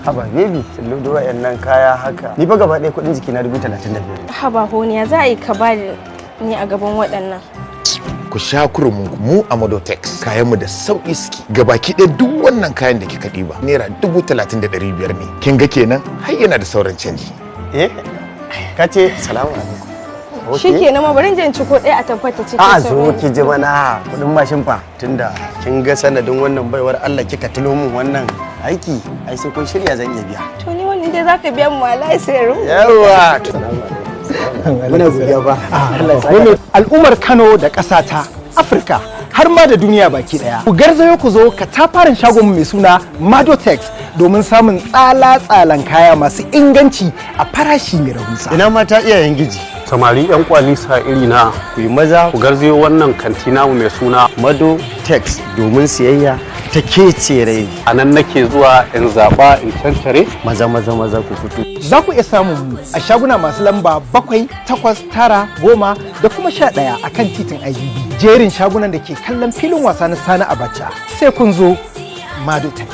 Haba baby, lodo wayannan kaya haka. Ni fa gaba ɗaya kuɗin jiki na 35,000. Haba honiya, za a yi ka ba ni a gaban waɗannan. Ku sha kurumin ku, mu a Madotex kayan mu da sauki suke. Gabaki ɗaya duk wannan kayan da kika ɗiba ₦30,500 ne. Kin ga kenan har yana da sauran canji. Eh, ka ce salamu alaikum. Okay. Shikenan ma, bari in je in ci ko ɗaya a tabbata cikin A zo ki ji mana, kuɗin mashin fa? Tunda kin ga sanadin wannan baiwar Allah kika tulo min wannan aiki, ai sai kun shirya zan iya biya. To ni wannan dai zaka biya mu, wallahi sai ru. Yawa, muna godiya fa, Allah ya saka. Al'ummar Kano da ƙasata, Afirka, har ma da duniya baki daya. Ku garzayo ku zo katafaren shagonmu mai suna Madotex domin samun tsala-tsalan kaya masu inganci a farashi mai rahusa. Ina mata iyayen giji, samari yan kwalisa iri na, ku yi maza ku garzayo wannan kanti namu mai suna Mado Tex domin siyayya ta kece rai. A nan nake zuwa in zaɓa in cancare. Maza maza maza, ku fito. Za ku iya samun mu a shaguna masu lamba 7, 8, 9, 10 da kuma 11 a kan titin IBB. Jerin shagunan da ke kallon filin wasa na Sani Abacha. Sai kun zo Madotex.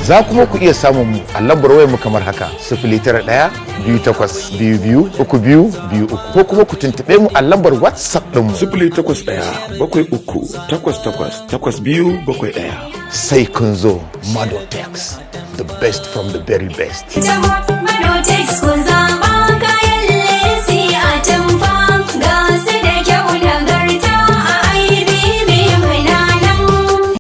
Za kuma ku iya samun mu a lambar wayar mu kamar haka: 0912 822 3223, ko kuma ku tuntuɓe mu a lambar WhatsApp ɗin mu 08173888271. Sai kun zo Madotex, the best from the very best. Madotex kun zo.